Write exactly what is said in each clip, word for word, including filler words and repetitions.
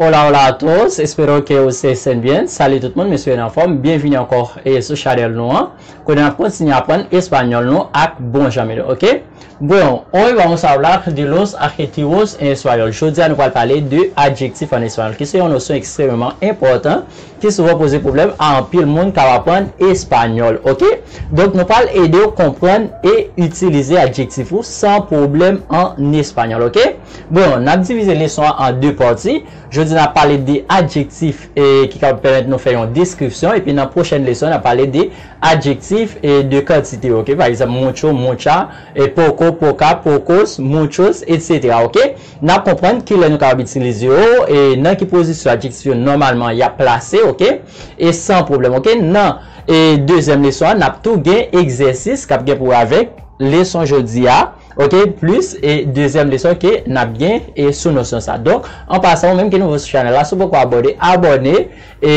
Hola, hola a todos, espero que ustedes estén bien. Salut tout moun, mesye yo anfòm. Byenvini ankò e sou chanèl nou an. Kote n ap kontinye aprann espanyòl nou ak bon jan mele, oke? Bon, hoy vamos a hablar de los adjetivos en español. Jodi a nou pral pale de adjektif an espanyòl, ki se yon nosyon ekstrememan enpòtan, ki souvan poze pwoblèm a anpil moun k ap aprann espanyòl, oke? Donk nou pral ede w konprann e itilize adjektif ou san pwoblèm an espanyòl, oke? Bon, n ap divize leson an an de pati. Jodi n ap pale de adjektif e ki kapab pèmèt nou fè yon deskripsyon, epi nan pwochèn leson n ap pale de adjektif e de kantite, oke? Pa egzanp, mucho, mucha, e poco, poca, pocos, muchos, etsetera, oke? N ap konprann kilè nou kapab itilize yo e nan ki pozisyon adjektif yo nòmalman y ap plase, oke? E san pwoblèm, oke? Nan e dezyèm leson an, n ap tou gen egzèsis k ap gen pou wè avèk leson jodi a, oke? Plis e dezyèm leson ke n ap gen e sou nosyon sa. Donk, an pasan, ou menm ki nouvo sou chanèl la, si w poko abòne, abòne, e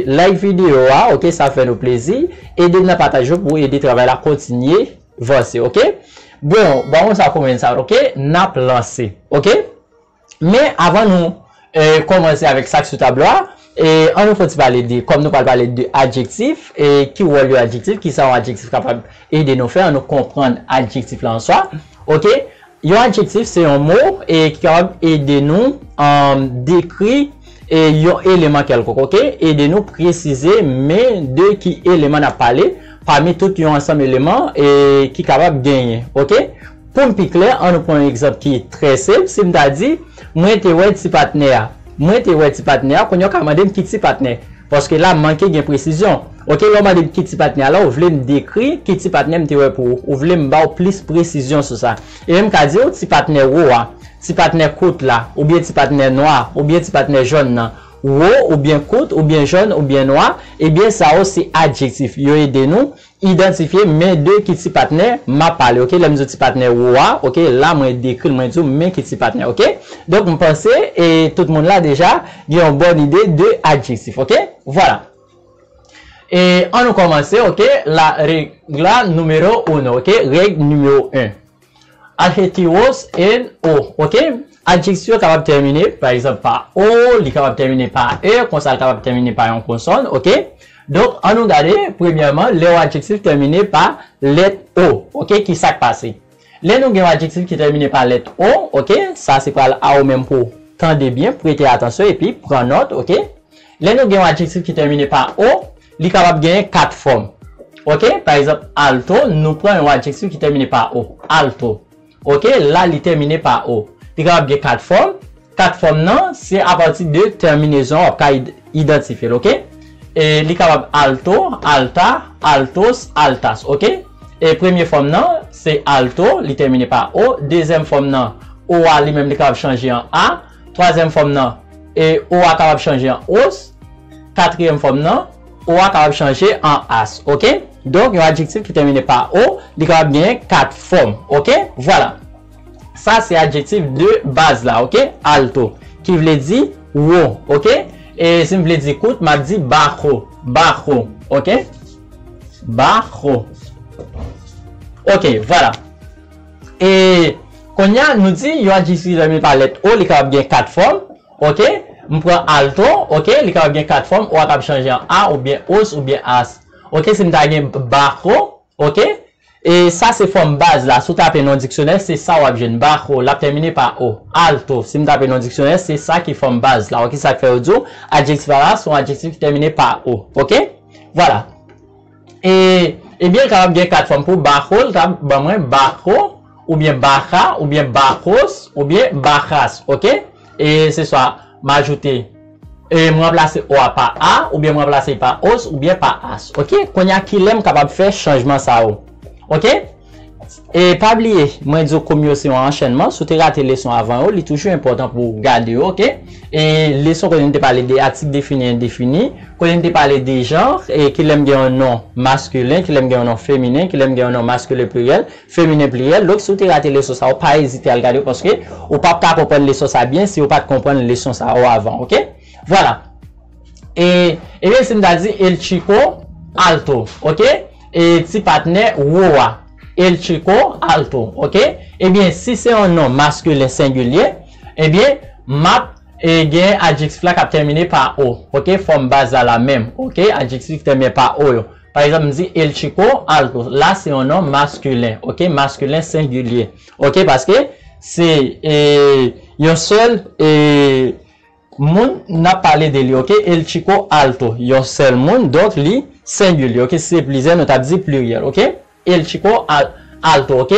like videyo a, oke? Sa fè nou plezi. Ede n nan pataje yo pou ede travay la kontinye vanse, oke? Bon, ban mwen sa kòmanse, oke? N ap lanse, oke? Men avan nou e kòmanse avèk sa k sou tablo a, e an nou fè yon ti pale de, kòm nou pral pale de adjektif, e ki wòl yon adjektif, kisa yon adjektif kapab ede nou fè, an nou konprann adjektif la an swa, oke? Yon adjektif se yon mo e ki kapab ede nou um, dekri e yon eleman kèlkonk, oke? Ede nou presize men de ki eleman n ap pale pami tout yon ansanm eleman e ki kapab genyen, oke? Pou m pi klè, an nou pran yon egzanp ki trè senp. Si m ta di, mwen te wè ti patnè a. Mwen te wè ti patnè a, kounye a w ka mande m ki ti patnè. Paske la, m manke gen presizyon. Oke, lè w mande m ki ti patnè a la, ou vle m dekri ki ti patnè m te wè pou ou. Ou vle m ba w plis presizyon sou sa. E menm ka di w, ti patnè wo a, ti patnè kout la, oubyen ti patnè nwa, oubyen ti patnè jòn nan. Wo, oubyen kout, oubyen jòn, oubyen nwa, ebyen sa yo se adjektif. Yo ede nou idantifye men de ki ti patnè m ap pale, oke? Lè m di w ti patnè wo a, oke? La mwen dekri l, mwen di w men ki ti patnè, oke? Donk m panse e tout moun la deja gen yon bòn ide de adjektif, oke? Vwala. E an nou kòmanse, oke? La regla número uno, oke? Règ nimewo en. Adjetivos en o, oke? Adjektif yo kapab tèmine, pa egzanp, pa o, li kapab tèmine pa e, konsa l kapab tèmine pa yon konsòn, oke? Donk, an nou gade, premyèman, lè yon adjektif tèmine pa lèt o, oke? Kisa k pase? Lè nou gen yon adjektif ki tèmine pa lèt o, oke? Sa se pral a ou menm pou tande byen, prete atansyon epi pran nòt, oke? Lè nou gen yon adjektif ki tèmine pa o, li kapab genyen kat fòm. Oke? Pa egzanp, alto, nou pran yon adjektif ki tèmine pa o. Alto. Oke? La, li tèmine pa o. Li kapab gen kat fòm. Kat fòm nan, se apati de tèminezon w ap ka id- idantifye l, oke? E li kapab alto, alta, altos, altas, oke? E premye fòm nan, se alto, li tèmine pa o. Dezyèm fòm nan, o a li menm li kapab chanje an a. Twazyèm fòm nan, e o a kapab chanje an os. Katriyèm fòm nan, o a kapab chanje an as, oke? Donk, yon adjektif ki tèmine pa o, li kapab genyen kat fòm, oke? Vwala. Sa se adjektif de baz la, oke? Alto, ki vle di wo, oke? E si m vle di kout, m ap di bajo, bajo, oke? Bajo. Oke, vwala. E kounye a, nou di yon adjektif ki tèmine pa lèt o, li kapab gen kat fòm, oke? M pran alto, oke? Li kapab gen kat fòm, o a kapab chanje an a, oubyen os, oubyen as. Oke, si m ta gen bajo, oke? E sa se fòm baz la. Si w tape nan diksyonè, se sa w ap jwenn. Bajo, l ap tèmine pa o. Alto, si m tape nan diksyonè, se sa ki fòm baz la. Oke, sa k fè yo di w, adjektif la, se yon adjektif ki tèmine pa o. Oke? Vwala. E, ebyen, l kapab gen kat fòm pou bajo, l kapab ban mwen bajo, oubyen baja, oubyen bajos, oubyen bajas, oke? E se swa m ajoute, e m ranplase o a pa a, oubyen m ranplase pa os, oubyen pa as, oke? Kounye a, kilè m kapab fè chanjman sa yo, oke? E pa bliye, mwen di w kou m yo se yon anchènman. Si w te rate leson avan yo, li toujou enpòtan pou w gade yo, oke? E leson kote n te pale de atik defini, endefini, kote n te pale de jan, e kilè m gen yon non maskilen, kilè m gen yon non feminen, kilè m gen yon non maskilen pliryèl, feminen pliryèl. Donk, si w te rate leson sa yo, pa ezite al gade yo, paske ou p ap ka konprann leson sa byen si w pa t konprann leson sa yo avan, oke? Vwala. E, ebyen, si m ta di el chico alto, oke? E ti patnè wo a. El chico alto, oke? Ebyen, si se yon non maskilen sengilye, ebyen, m ap, e gen adjektif la k ap tèmine pa o. Ok, fòm baz la la menm. Ok, adjektif ki tèmine pa o yo. Pa egzanp, m di el chico alto. La, se yon non maskilen. Ok, maskilen sengilye. Ok, paske se e, yon sèl e, moun n ap pale de li. Ok, el chico alto, yon sèl moun, donk li sengilye. Ok, si se plizyè, nou t ap di pliryèl. Ok, el chico al, alto. Ok,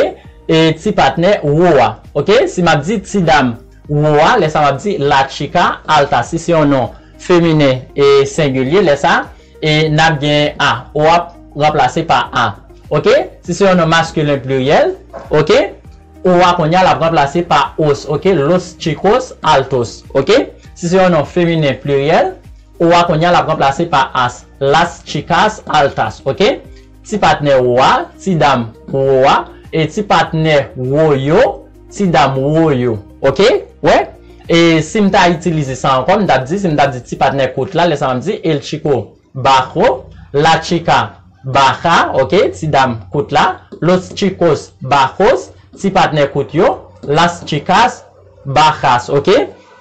e ti patnè wo a. Ok, si m ap di ti dam wo a, lè sa m ap di la chica alta. Si se yon non feminen e sengilye, lè sa e n ap gen a. O ap ranplase pa a. Ok, si se yon non maskilen pliryèl, ok, o a kounye a l ap ranplase pa os. Ok, los chicos altos. Ok, si se yon non feminen pliryèl, o a kounye a l ap ranplase pa as. Las chicas altas. Ok, ti patnè wo a, ti dam wo a, e ti patnè wo yo, ti dam wo yo. Ok, wè, e si m ta itilize sa ankò, m t ap di, si m t ap di ti patnè kout la, lè sa m ap di el chico bajo, la chica baja. Ok, ti dam kout la, los chicos bajos, ti patnè kout yo, las chicas bajas. Ok,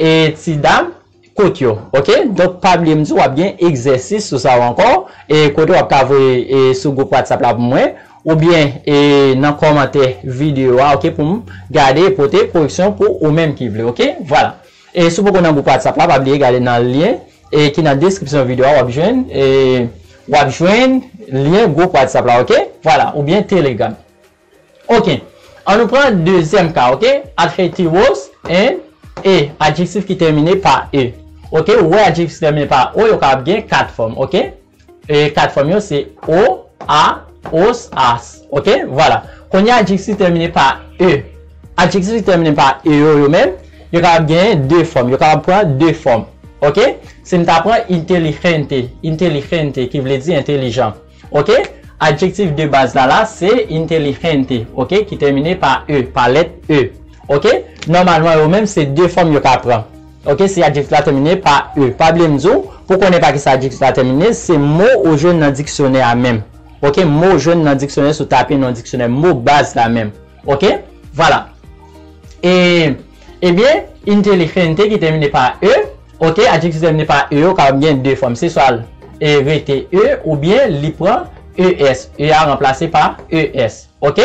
e ti dam kout yo. Ok, donk pa bliye m di w ap gen egzèsis sou sa yo ankò, e kote w ap ka voye e sou gwoup WhatsApp la pou mwen, oubyen e nan kòmantè videyo a, ok, pou m gade e pote koreksyon pou ou menm ki vle. Ok, vwala. E si w poko nan gwoup WhatsApp la, pa bliye gade nan lyen e ki nan deskripsyon videyo a, w ap jwenn e w ap jwenn lyen gwoup WhatsApp la. Ok, vwala, oubyen Telegram. Ok, an nou pran dezyèm ka. Ok, adjetivos en e, adjektif ki tèmine pa e. Ok, ou wè adjektif ki tèmine pa o yo kapab gen kat fòm. Ok, e kat fòm yo se o, a, os, as. Ok, vwala. Kounye a, adjektif tèmine pa e. Adjektif ki tèmine pa e yo, yo menm, yo kapab gen de fòm. Yo kapab pran de fòm. Ok, si m ta pran inteligente, inteligente ki vle di entelijan. Ok, adjektif de baz la la se inteligente. Ok, ki tèmine pa e, pa lèt e. Ok, nòmalman yo menm se de fòm yo ka pran. Ok, si adjektif la tèmine pa e. Pa bliye m di w, pou konnen pa kisa adjektif la tèmine, se mo ou jwenn nan diksyonè a menm. Ok, mo ou jwenn nan diksyonè, si w tape nan diksyonè, mo baz la menm. Ok, vwala. E, ebyen, inteligente ki tèmine pa e. Ok, adjektif tèmine pa e yo kapab gen de fòm. Se swa l e rete e oubyen li pran es. E a ranplase pa es. Ok,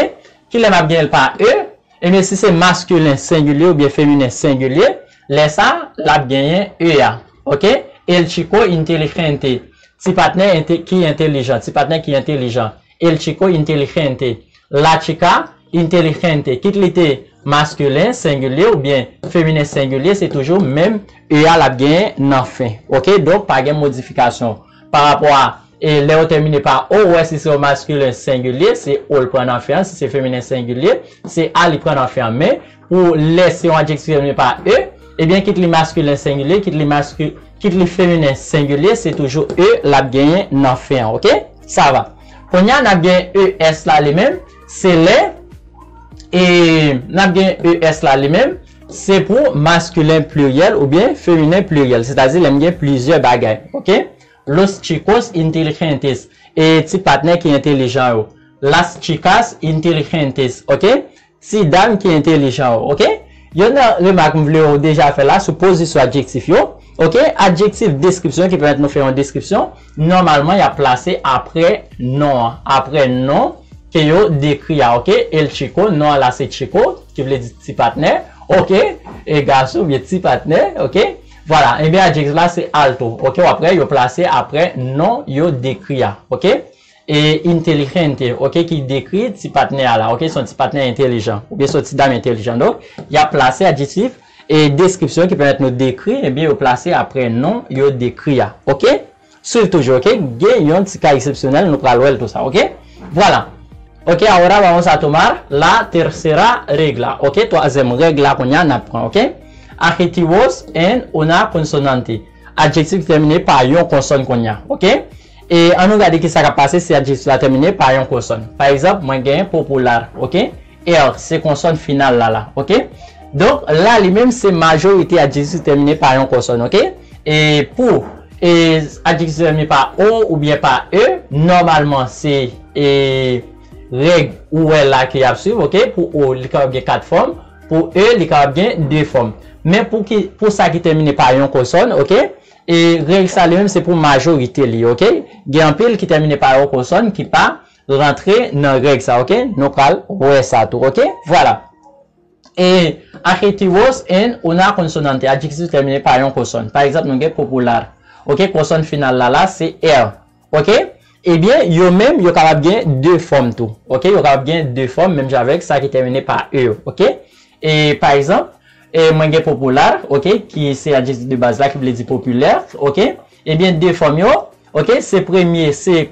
kilè m ap genyen l pa e? Ebyen, si se maskilen sengilye oubyen feminen sengilye, lè sa, l ap genyen e a. Ok, el chico inteligente, ti patnè ente, ki entelijan, ti patnè ki entelijan. El chico inteligente, la chica inteligente. Kit li te maskilen sengilye oubyen feminen sengilye, se toujou menm e a l ap genyen nan fen. Ok, donk pa gen modifikasyon pa rapò a e lè yo tèmine pa o, ou wè si se yon maskilen sengilye, se o l pran nan fen an, si se feminen sengilye, se a li pran nan fen an. Men, pou lè se yon adjektif tèmine pa e, ebyen, kit li maskilen sengilye, kit li maski, kit li feminen sengilye, se toujou e l ap genyen nan fen an. Ok? Sa va. Kounye a, n ap gen es la li menm, se lè, e n ap gen es la li menm, se pou maskilen pliryèl oubyen feminen pliryèl, sètadi lè m gen plizyè bagay. Ok? Los chicos inteligentes, e ti patnè ki entelijan yo. Las chicas inteligentes, ok? Ti dam ki entelijan yo, ok? Youn nan remak m vle w deja fè la sou pozisyon adjektif yo, ok? Adjektif deskripsyon ki pèmèt nou fè yon deskripsyon, nòmalman y ap plase aprè non an, aprè non ke yo dekri a, ok? El chico, non an la se chico, ki vle di ti patnè, ok? E gason, oubyen ti patnè, ok? Vwala, ebyen adjektif la se alto, ok? W ap wè yo plase aprè non yo dekri a, ok? E inteligente, ok? Ki dekri ti patnè a la, ok? Se yon ti patnè entelijan, oubyen se yon ti dam entelijan. Donk, y ap plase adjektif e deskripsyon ki pèmèt nou dekri, ebyen yo plase aprè non yo dekri a, ok? Swiv toujou, ok? Gen yon ti ka eksepsyonèl, nou pral wè l tou sa, ok? Vwala. Ok, ahora vamos a tomar la tercera regla. Ok, twazyèm règ la kounye a n ap pran, ok? Adjetivos en una consonante. Adjektif ki tèmine pa yon konsòn kounye a, ok? E ann nou gade kisa k ap pase si adjektif la tèmine pa yon konsòn. Pa egzanp, mwen gen popular, ok? Er, se konsòn final la la, ok? Donk, la li menm se majorite adjektif ki tèmine pa yon konsòn, ok? E pou e adjektif tèmine pa o oubyen pa e, nòmalman se e règ ou wè la ke y ap swiv, ok? Pou o, li kapab gen kat fòm, pou e, li kapab gen de fòm. Men pou ki, pou sa ki tèmine pa yon konsòn, oke? E règ sa li menm se pou majorite li, oke? Gen anpil ki tèmine pa yon konsòn ki pa rantre nan règ sa, oke? Nou pral wè sa tou, oke? Vwala. E adjetivos en una consonante, adjektif tèmine pa yon konsòn. Pa egzanp, nou gen popular. Oke, konsòn final la, la, se er. Oke? Ebyen, yo menm, yo kapab gen de fòm tou. Oke? Yo kapab gen de fòm, menm jan avèk sa ki tèmine pa e yo. Oke? E, pa egzanp, e, mwen gen popular, oke, ki se adjektif de baz la, ki vle di popilè, oke? Ebyen, de fòm yo, oke, se premye, se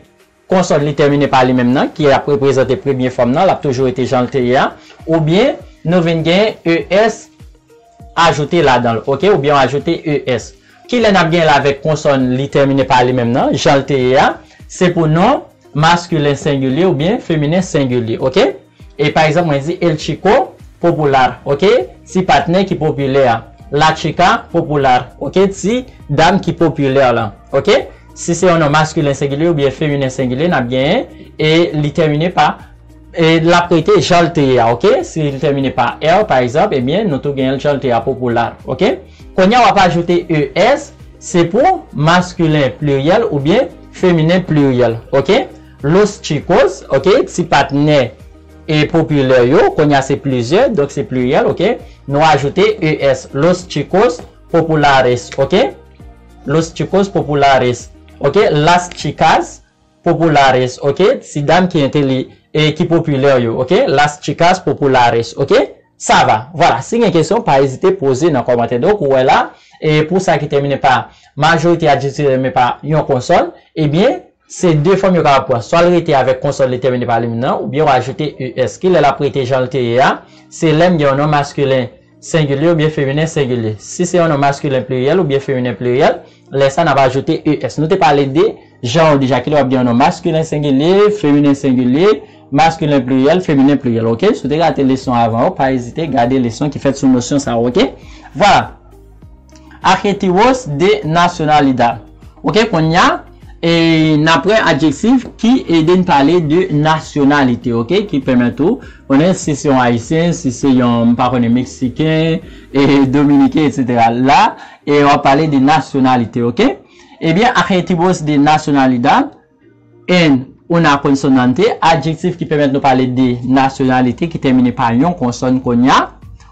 konsòn li tèmine pa li menm nan, ki ap reprezante premye fòm nan, l ap toujou rete jan l te ye a, oubyen nou vin gen es ajoute ladan l, oke, oubyen w ajoute es. Kilè n ap gen l avèk konsòn li tèmine pa li menm nan, jan l te ye a, se pou non maskilen sengilye oubyen feminen sengilye, oke? E pa egzanp, mwen di el chico popular, oke? Ti patnè ki popilè a. La chica popular, oke? Ti dam ki popilè la, oke? Si se yon non maskilen sengilye oubyen feminen sengilye, n ap genyen e li tèmine pa, e l ap rete jan l te ye a, oke? Si li tèmine pa er, pa egzanp, ebyen, nou tou genyen l jan l te ye a, popular, oke? Kounye a, w ap ajoute es, se pou maskilen pliryèl oubyen feminen pliryèl, oke? Los chicos, oke? Ti patnè e popilè yo, kounye a se plizyè, donk se pliryèl, oke? Nou ajoute es, los chicos populares, oke? Los chicos populares, oke? Las chicas populares, oke? Ti dam ki enteli-, e ki popilè yo, oke? Las chicas populares, oke? Sa va. Vwala, si gen kesyon, pa ezite poze nan kòmantè. Donk, ou wè la, e pou sa ki tèmine pa majorite adjektif tèmine pa yon konsòn, ebyen, se de fòm yo kapab pran. Swa l rete avèk konsòn li tèmine pa li menm nan, oubyen w ajoute es. Kilè l ap rete jan l te ye a? Se lè m gen yon non maskilen sengilye oubyen feminen sengilye. Si se yon non maskilen pliryèl oubyen feminen pliryèl, lè sa n ap ajoute es. Nou te pale de jan yo deja, kilè w ap gen yon non maskilen sengilye, feminen sengilye, maskilen pliryèl, feminen pliryèl, oke? Si w te rate leson avan yo, pa ezite gade leson ki fèt sou nosyon sa yo, oke? Vwala. Adjetivos de nacionalidad. Oke, kounye a, e n ap pran adjektif ki ede n pale de nasyonalite, oke, ki pèmèt ou konnen si se yon Ayisyen, si se yon, m pa konnen, Meksiken, e Dominiken, etsetera. La, e w ap pale de nasyonalite, oke? Ebyen, adjetivos de nacionalidad en una consonante, adjektif ki pèmèt nou pale de nasyonalite ki tèmine pa yon konsòn kounye a.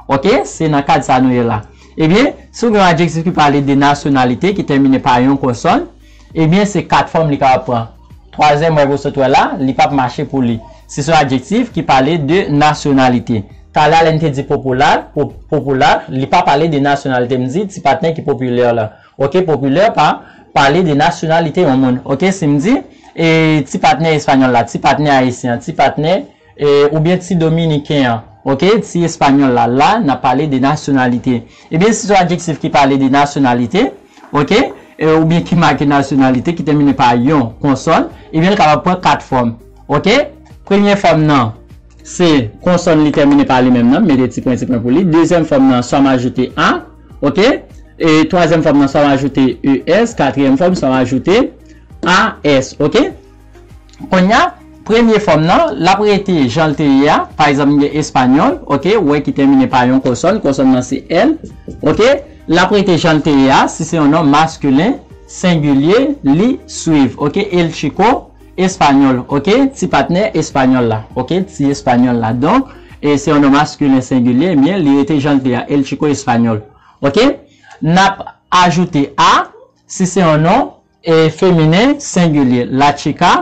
Oke, se nan kad sa nou ye la. Ebyen, si w gen yon adjektif ki pale de nasyonalite ki tèmine pa yon konsòn, ebyen, se kat fòm li kapab pran. Twazyèm wèb ou sot wè la, li p ap mache pou li. Si se yon adjektif ki pale de nasyonalite. Talè a lè n te di popular, po-, popular, li pa pale de nasyonalite. M di ti patnè ki popilè la. Oke, popilè pa pale de nasyonalite yon moun. Oke, si m di, e, ti patnè espanyòl la, ti patnè ayisyen an, ti patnè, e, oubyen ti dominiken an, oke, ti espanyòl la, la, n ap pale de nasyonalite. Ebyen, si se yon adjektif ki pale de nasyonalite, oke, e, oubyen ki make nasyonalite, ki tèmine pa yon konsòn, ebyen, l kapab pran kat fòm. Oke? Premye fòm nan, se konsòn li tèmine pa li menm nan, m mete ti pwen, ti pwen pou li. Dezyèm fòm nan, swa m ajoute a, oke? E twazyèm fòm nan, swa m ajoute es. Katriyèm fòm, swa m ajoute as, oke? Kounye a, premye fòm nan, l ap rete jan l te ye a. Pa egzanp, m gen espanyòl, oke? Ou wè ki tèmine pa yon konsòn, konsòn nan se el, oke? L ap rete jan l te ye a, si se yon non maskilen, sengilye, li swiv, oke? El chico, espanyòl, oke? Ti patnè espanyòl la, oke? Ti espanyòl la. Donk, e se yon non maskilen sengilye, ebyen, li rete jan l te a, el chico español, oke? N ap ajoute a, si se yon non, e feminen sengilye, la chica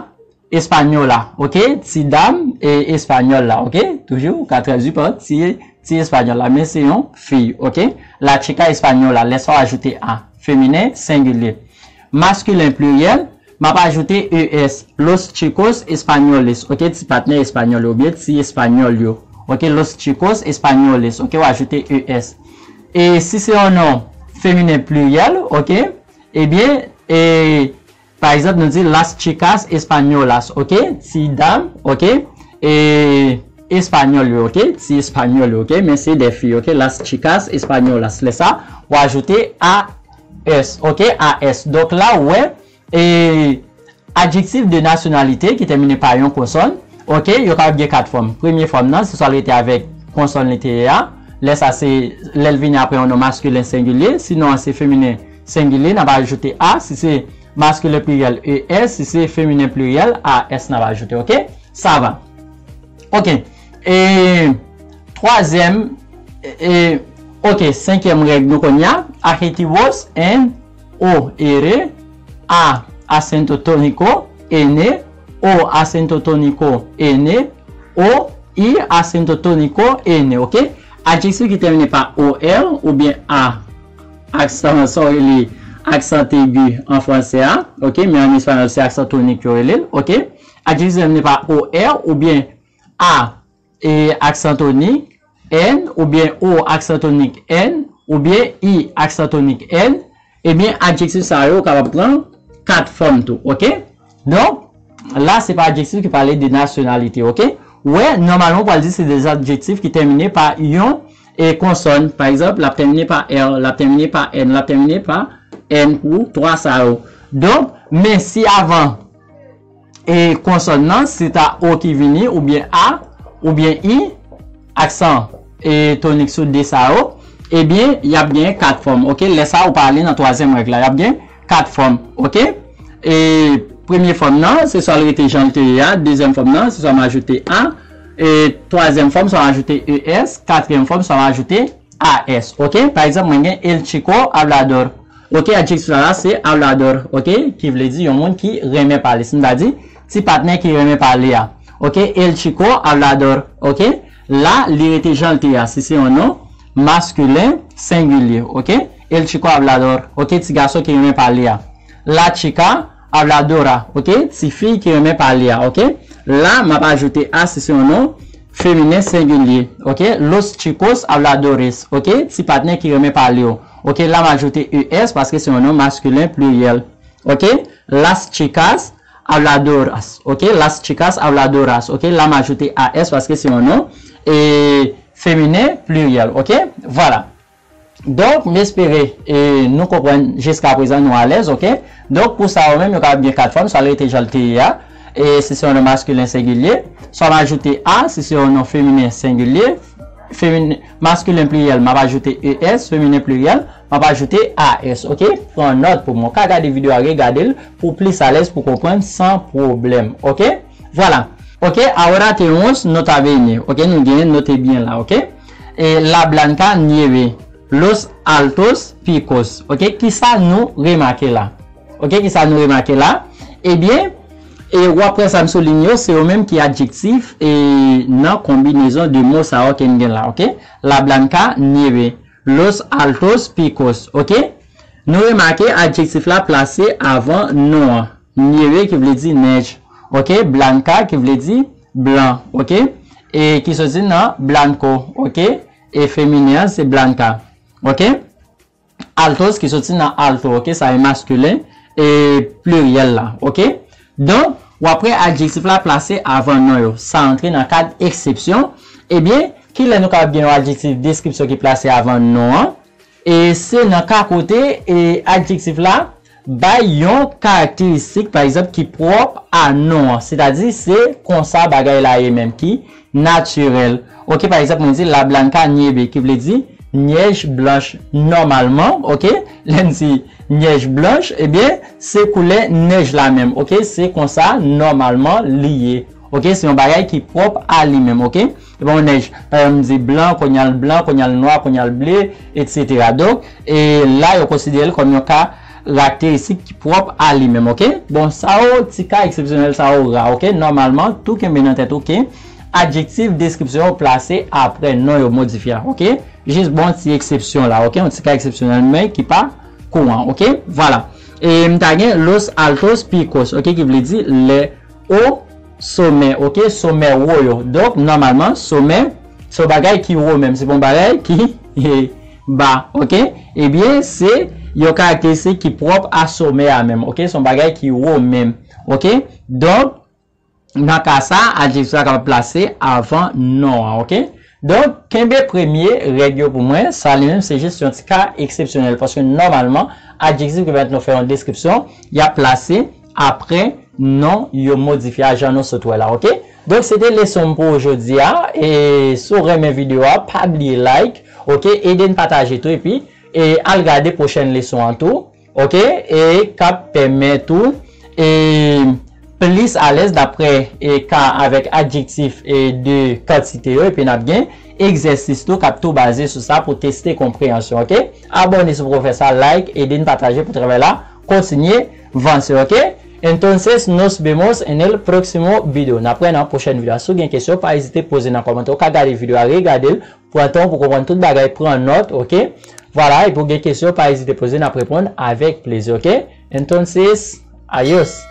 española, oke? Ti dam, e espanyòl la, oke? Toujou, ou ka tradui pa ti, ti espanyòl la, men se yon fi, oke? La chica española, lè sa w ajoute a, feminen sengilye. Maskilen pliryèl, m ap ajoute es, los chicos españoles, oke, ti patnè espanyòl yo, oubyen ti espanyòl yo, oke, los chicos españoles, oke, w ajoute es. E si se yon non feminen pliryèl, oke, ebyen, e, pa egzanp, nou di las chicas españolas, oke, ti dam, oke, e, espanyòl yo, oke, ti espanyòl yo, oke, men se de fi, oke, las chicas españolas, lè sa, w ajoute a s, oke, a s. Donk la, ou wè, e, adjektif de nasyonalite ki tèmine pa yon konsòn, oke, yo kapab gen kat fòm. Premye fòm nan, se swa l rete avèk konsòn li te ye a, Lè sa se, lè l vini apre yon non maskilen sengilye. Si non an se feminen sengilye, n ap ajoute a. Si se maskilen pliryèl, E S. Si se feminen pliryèl, A S n ap ajoute. Oke? Sa va. Oke. E, twazyèm, e, e, oke, senkyèm règ nou kounye a. Arrêtibus, en, o, ere, a, acento tónico, ene, o, acento tónico, ene, o, i, acento tónico, ene, oke? Adjektif ki tèmine pa O R oubyen a, aksan, sa w rele aksan egi an fransè a, oke? Men an espayòl, se aksan tonik yo rele l, oke? Adjektif ki tèmine pa O R oubyen a, e, aksan tonik, en, oubyen o, aksan tonik, en, oubyen i, aksan tonik, en, ebyen, adjektif sa yo kapab pran kat fòm tou, oke? Donk, la, se pa adjektif ki pale de nasyonalite, oke? Ou wè, nòmalman, ou pral di se de adjektif ki tèmine pa yon, e, konsòn. Pa egzanp, l ap tèmine pa R, l ap tèmine pa N, l ap tèmine pa N pou twa sa yo. Donk, men si avan e konsòn nan, se ta O ki vini, oubyen A, oubyen I, aksan, e, tonik sou de sa yo, ebyen, y ap gen kat fòm, oke? Lè sa, ou pa ale nan twazyèm règ la, y ap gen kat fòm, oke? E, premye fòm nan, se swa l rete jan l te ye a, dezyèm fòm nan, se swa m ajoute A, e, twazyèm fòm, swa m ajoute E S, katriyèm fòm, swa m ajoute A S, oke? Pa egzanp, mwen gen el chico hablador. Oke, adjektif sa la se hablador, oke? Ki vle di yon moun ki renmen pale. Si m ta di, ti patnè ki renmen pale a. Oke, el chico hablador, oke? La, li rete jan l te a. Si se yon non maskilen sengilye, oke? El chico hablador, oke? Ti gason ki renmen pale a. La chica habladora, oke? Ti fi ki renmen pale a, oke? La, m ap ajoute a si se yon non feminen sengilye, oke? Los chicos habladores, oke? Ti patnè ki renmen pale yo. Oke, la m ajoute E S paske se yon non maskilen pliryèl. Oke? Las chicas habladoras, oke? Las chicas habladoras, oke? La m ajoute A S paske se yon non, e, feminen pliryèl, oke? Vwala. Donk, m espere, e, nou konprann jiska prezan, nou alèz, oke? Donk, pou sa yo menm, yo kapab gen kat fòm, swa l rete jan l te ye a, e si se yon non maskilen sengilye, swa m ajoute a, si se yon non feminen sengilye, feminen, maskilen pliryèl, m ap ajoute E S, feminen pliryèl, m ap ajoute A S, oke? Pran nòt pou mwen. Ou ka gade videyo a, regade l pou plis alèz, pou konprann san pwoblèm, oke? Vwala. Oke, ahora tenemos nota bene. Oke, nou gen note byen la, oke? E, la blanca nieve, los altos picos. Oke, kisa nou remake la? Oke, kisa nou remake la? Ebyen, e, w ap wè sa m soulinye yo, se yo menm ki adjektif, e, nan konbinezon de mo sa yo ke n gen la, oke? La blanca nieve, los altos picos, oke? Nou remake adjektif la plase avan non an. Nieve ki vle di nèj, oke? Blanca ki vle di blan, oke? E ki soti nan blanco, oke? E feminen an se blanca, oke? Altos ki soti nan alto, oke? Sa e maskilen e pliryèl la, oke? Donk, w ap wè adjektif la plase avan non yo. Sa antre nan kad eksepsyon. Ebyen, kilè nou kapab gen yon adjektif deskripsyon ki plase avan non an? E se nan ka kote, e, adjektif la bay yon karakteristik, pa egzanp, ki pwòp a non an, sètadi se konsa bagay la ye menm, ki natirèl. Oke, pa egzanp, mwen di la blanca nieve, ki vle di nyèj blanch nòmalman, oke? Lè n di nyèj blanch, ebyen, se koulè nèj la menm, oke? Se konsa nòmalman li ye. Oke, se yon bagay ki pwòp a li menm, oke? Se pa yon nèj, pa egzanp, m di blan, kounye a l blan, kounye a l nwa, kounye a l ble, etsetera. Donk, e la, yo konsidere l kòm yon karakteristik ki pwòp a li menm, oke? Bon, sa yo, ti ka eksepsyonèl sa yo ra, oke? Nòmalman, tou kenbe nan tèt ou ke adjektif deskripsyon yo plase apre non yo modifye a, oke? Jis bon ti eksepsyon la, oke? Yon ti ka eksepsyonèl, men ki pa kouran, oke? Vwala. E m ta gen los altos picos, oke, ki vle di lè o somè, oke, somè wo yo. Donk, nòmalman, somè, se yon bagay ki wo menm, se pa yon bagay ki ba, oke? Ebyen, se yon karakteristik ki pwòp a somè a menm, oke? Se yon bagay ki wo menm, oke? Donk, nan ka sa, adjektif la kapab plase avan non an, oke? Donk, kenbe premye règ yo pou mwen, sa li menm se jis yon ti ka eksepsyonèl, paske nòmalman, adjektif ki pèmèt nou fè yon deskripsyon, y ap plase apre non yo modifye a, jan nou sot wè la, oke? Donk, se te leson m pou ou jodi a, e si w renmen videyo a, pa bliye like, Ok, ede n pataje tou epi e al gade pwochèn leson an tou. Ok, e k ap pèmèt ou e plis alèz daprè e ka avèk adjektif e de kantite yo, epi n ap gen egzèsis tou k ap tou baze sou sa pou teste konpreyansyon. Ok, abòne si w poko fè sa, like, ede n pataje pou travay la kontinye vanse. Ok, entonces nos vemos en el próximo video. N ap wè nan pwochèn videyo a. Si w gen kesyon, pa ezite poze nan kòmantè. Ou ka gade videyo a, regade l, pran tan pou konprann tout bagay, pran nòt. Ok, vwala, epi w gen kesyon, pa ezite poze, n ap reponn avèk plezi. Ok, entonces, adios.